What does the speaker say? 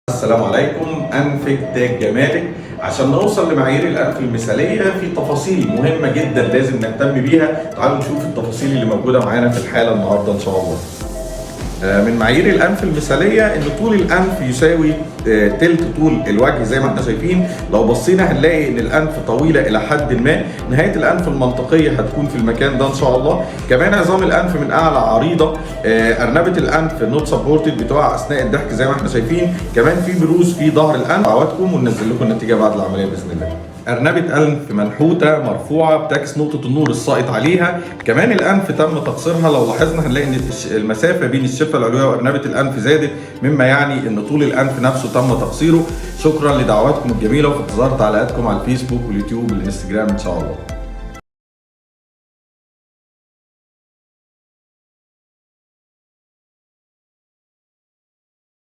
السلام عليكم. أنفك تاج جمالك. عشان نوصل لمعايير الأنف المثالية في تفاصيل مهمة جدا لازم نهتم بيها. تعالوا نشوف التفاصيل اللي موجودة معانا في الحالة النهاردة إن شاء الله. من معايير الأنف المثالية إن طول الأنف يساوي تلت طول الوجه زي ما احنا شايفين. لو بصينا هنلاقي إن الأنف طويلة إلى حد ما، نهاية الأنف المنطقية هتكون في المكان ده إن شاء الله. كمان عظام الأنف من أعلى عريضة، أرنبة الأنف not supported، بتقع أثناء الضحك زي ما احنا شايفين. كمان في بروز في ظهر الأنف. دعواتكم وننزل لكم النتيجة بعد العملية بإذن الله. أرنبة أنف منحوتة مرفوعة بتعكس نقطة النور الساقط عليها. كمان الأنف تم تقصيرها، لو لاحظنا هنلاقي إن المسافة بين الشفة العلوية وأرنبة الأنف زادت، مما يعني إن طول الأنف نفسه تم تقصيره. شكرا لدعواتكم الجميلة، وفي انتظار تعليقاتكم على الفيسبوك واليوتيوب والإنستجرام إن شاء الله.